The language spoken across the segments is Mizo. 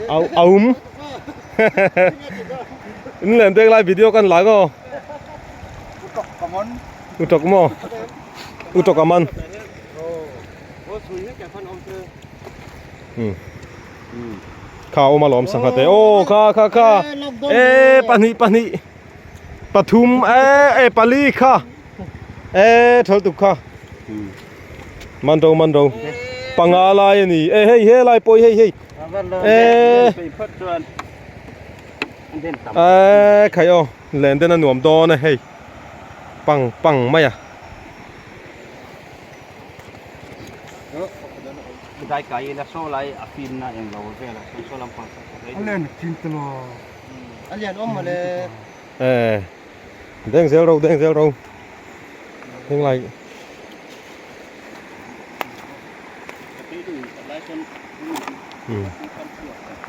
Au aum. In len deng lai video kan la ngo. Utok mo. Utok aman. Hmm. Kha oma lom sangha te. Oh kha kha kha. E pahnih pahnih. Pathum e e pali kha. E thol tuk kha. Man ro man ro. Panga lai ani. E hei he lai poi hei hei. E E khai o len den a nuam dawn e hei. Pang pang mai a. Dai kai ila saw lai a fim na eng lo vel a saw lampang a len chin te lo a lian awm mawle e deng zel ro deng zel ro heng lai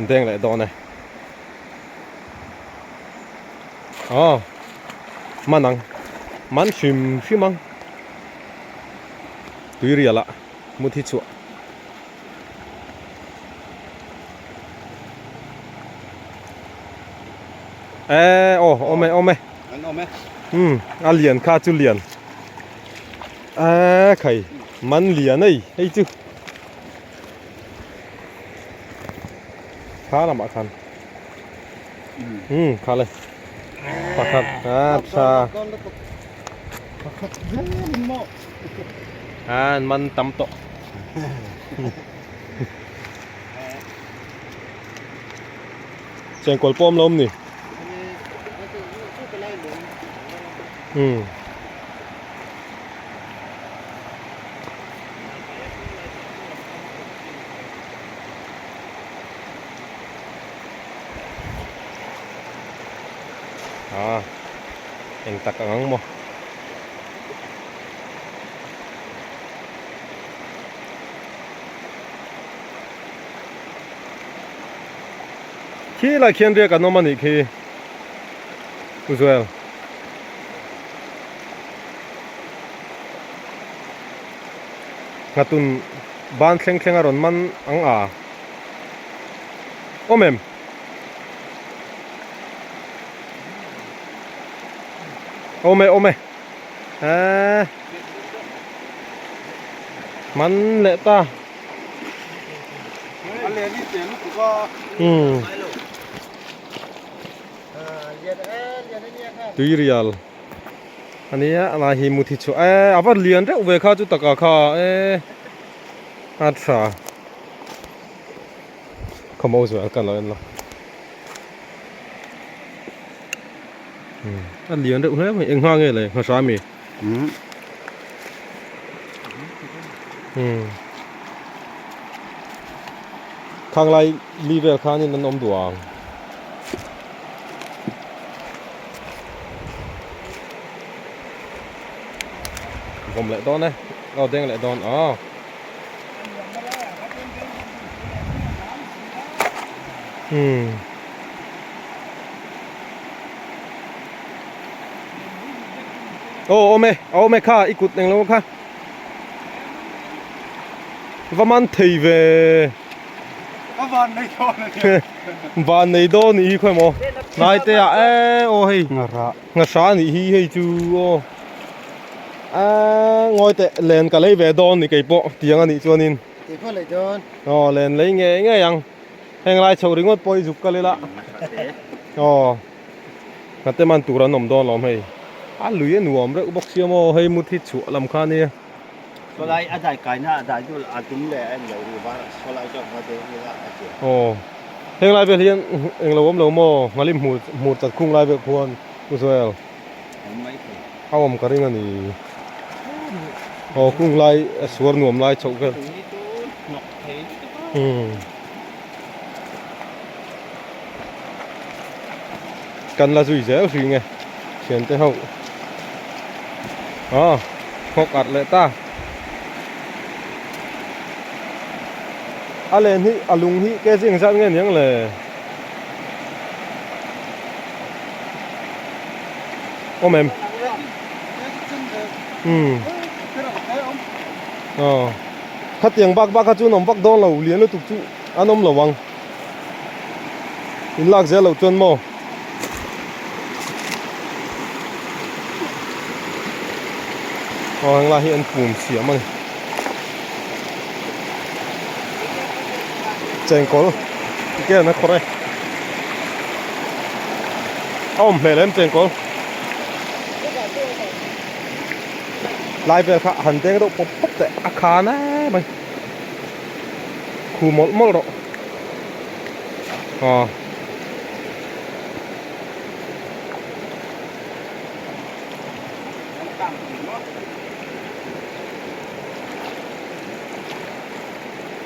deng leh dawn e aw man ang man hrim hrim ang Tuirial ah mut hi chhuah. E aw awm e awm e. An awm e. Um a lian kha chu lian. E khai man lian ei hei chu. Kha lamah khan. Um kha le. Pakhat a tha. Pakhat zel maw. An man tam tawh. Chengkawl pawm lo awm ni. Hmm. Ah, eng tak ang ang maw. Khi lai khian riak an awm a nih khi Pu Joel. Nghatun ban thleng thleng a rawn man ang a awm em? Awm e awm e. Eee man leh ta umm tui rial ania a lai hi muthi chu eee a va lian reuh ve kha chu taka kha eee a tha khawmo zual ka lo en lo. A lian reuh hle mai eng hma nge le nghahra ami khang lai li vel khanin an awm duh ang vawm leh dawn e aw deng leh dawn aw. Aw awm e a awm e kha i kut englo kha va man thei ve a van nei dawn a nia van nei dawn nih hi khawi maw hnai te ah e aw hei nghahra nih hi hei chu aw a ngawi teh len ka lei ve dawn ni keipawh tiang a nih chuanin aw len lei ngei ngei ang. Heng lai chho ringawt pawh hi zuk kal ila aw hnate man tur an awm dawn lawm hei a lui a nuam reuh bawk sia maw hei mut hi chhuah lam kha ania. Sawlai a dai kaina a dai dul a dum leh a englo ri var sawlai zawk va deng ila a che. Aw heng lai vel hian englo awm lo maw nghalim hmur hmur chat khung lai vel khuan u Joel a awm ka ring a ni aw kung lai a suar nuam lai chhoh vel. Umm kan la zui zel hri nge thian te ho aw nghawk at leh ta a len hi a lung hi ke zing zat nge niang le awm em umm aw. Khatiang bak bak kha chu an awm vak dawn lo, lian lutuk chu an awm lo ang. In lak zel loh chuan maw. Aw heng lai hi an pum siam a ni. Chengkawl ken a khawrh e. A awm hmel em chengkawl. Lai vel kha han deng deuh pawp pawp teh a khan em mai. Khu mawlh mawlh rawh. Aw.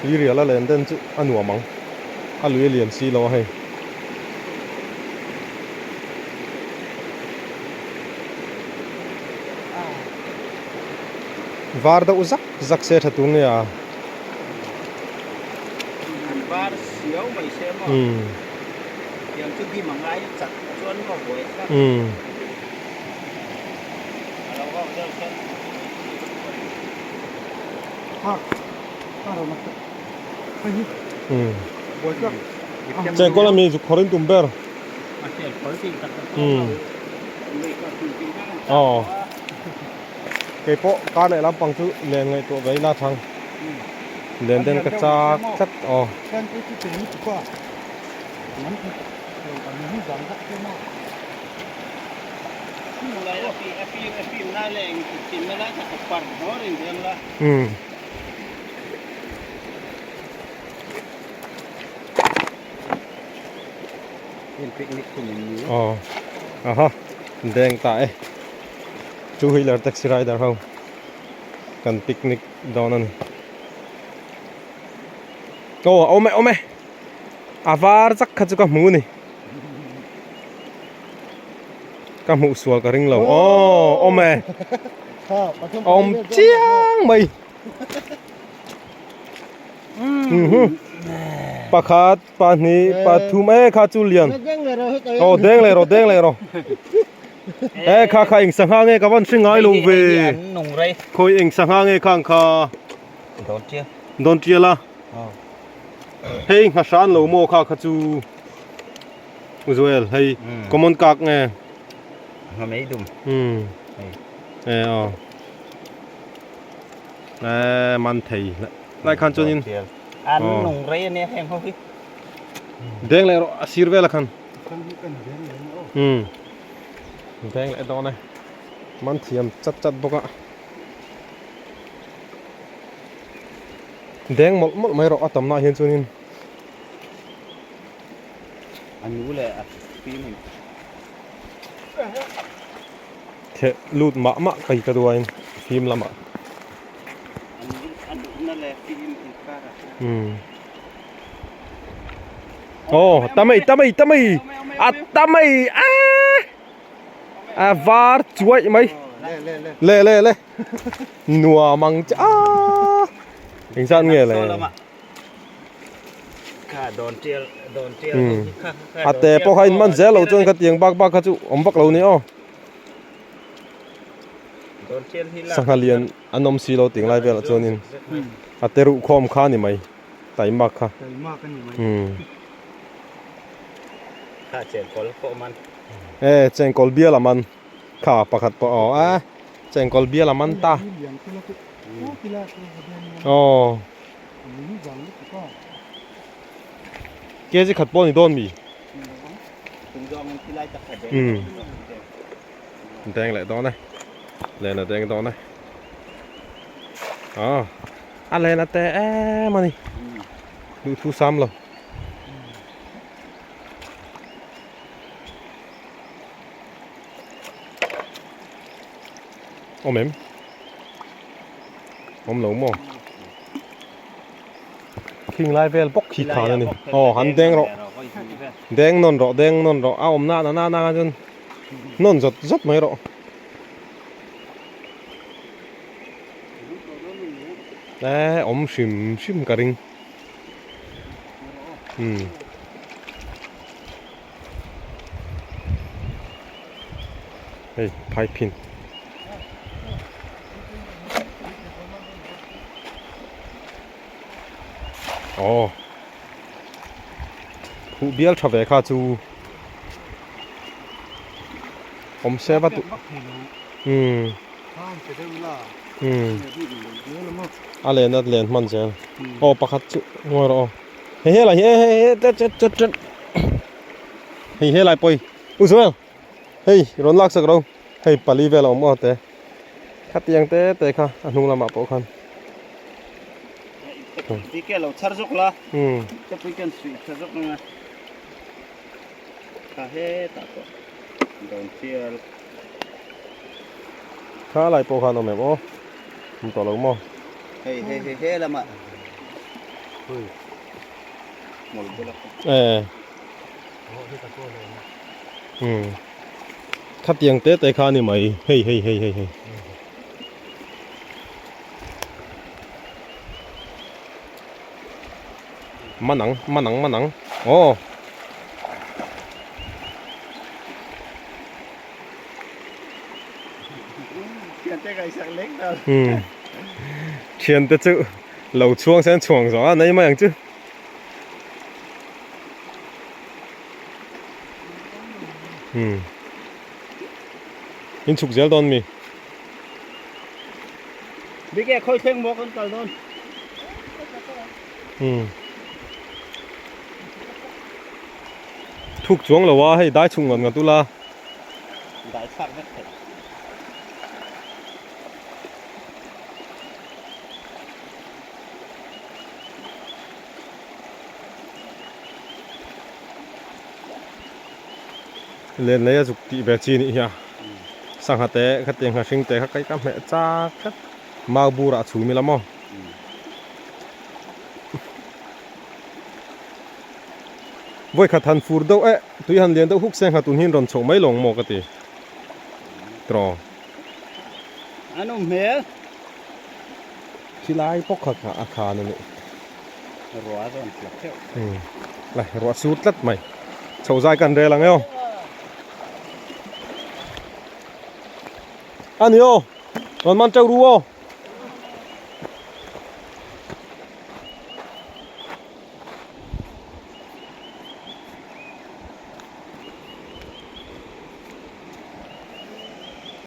Tuirial a len den chu a nuam ang. A lui a lian si lo a hei. Var deuh zak zak se tha tur nia. An var siau mai se maw. Tiang chu dim a ngai chak chuan maw buai thlak. A lo ho deuh chuan. Chengkawl ami zu khawrin tum ber. Aw. Kei pawh kar leh lampang chu len ngaihtuah ve ila thang. Len den ka chak tlat aw. Umm. Aw aha deng ta e two wheeler taxi rider ho kan picnic dawn a ni aw a awm e awm e a var chak kha chu ka hmu a ni ka hmuh sual ka ring lo aw awm e a awm chiang mai. Pakhat, pahnih, pathum e kha chu lian. Aw deng leh rawh deng leh rawh. E kha kha eng sangha nge ka van hre ngai lo ve. Khawi eng sangha nge khang kha. Dawn tial a. Hei nghahran lo maw kha kha chu. Uzuel hei common kak nge. Nghamei dum. E aw. Eee man thei lai khan chuanin an nung rei ania heng ho hi deng leh rawh a sir vel a khan umm deng leh dawn e man thiam chat chat bawk a deng mawlh mawlh mai rawh a tam na ah hian chuanin a nu leh a fim in Theh lut mah mah kai ka duain fim lamah. Aw tamai tamai tamai a tamai a a var chuai mai le le le nuam ang che a engzat nge le. A te pawh kha in man zel lo chuan khatiang bak bak kha chu awm vak lo ni aw. Sangha lian an awm si lo ting lai velah chuanin a te ruh khawm kha a ni mai taimak kha. E chengkawl bial a man kha pakhat pawh aw a chengkawl bial a man ta. Aw. Kg khat pawh a ni dawn mi? Umm. Deng leh dawn e. Len a deng dawn e. Aw. A len a te em a ni. Duhthu sam lo. Awm em? Awm lo maw? Khing lai vel bawk khi khan a ni. Aw han deng rawh. Deng nawn rawh deng nawn rawh. A awm na na na na chuan nawn zawt zawt mai rawh. E awm hrim hrim ka ring. Umm. Hei phaiphin. Aw. Phu. Huh bial tha ve kha chu awm se va tu umm umm a len a len hman zel aw pakhat chu ngawi rawh aw hei helai hi e hei hei chet chet chet chet hei helai pawh hi u Joel hei rawn lak sak ro hei pali vel a awm aw te khatiang te te kha a hnung lamah pawh khan. Tike lo chhar zawk la. Ka pui kan suih tha zawk anga. Kha hetah pawh dawn chial. Kha lai pawh khan awm em aw. Awm tawh lo maw. Hei hei hei he lamah. Hmul bula. Eh. Khatiang te te kha a ni mai. Hei hei hei hei hei. Manang manang manang aw Thiante chu lo chhuang sen chhuang zawng a nei mai ang chu. In chhuk zel dawn mi. Bike khawi thleng maw kan kal dawn. Hmm. Thuk chuang lo a hei dai chhung ngat ngat ula. Dai thlak vek thei. Len lei a zuk tih ve chi nih hi a. Sangha te khatiang nghahring te kha kai ka hmeh chak tlat. Mau burah a chhum ila maw. Vawi khat han fur deuh eh tui han lian deuh huk se nghatun hi an rawn chhoh mai lawng maw ka ti. Tawh. An awm hmel. Khilai pawh kha kha a khan a nih. Ruah a rawn tla theuh. Lai ruah sur tlat mai. Chho zai kan rel ang e aw. A ni aw. Rawn man teuh ru aw.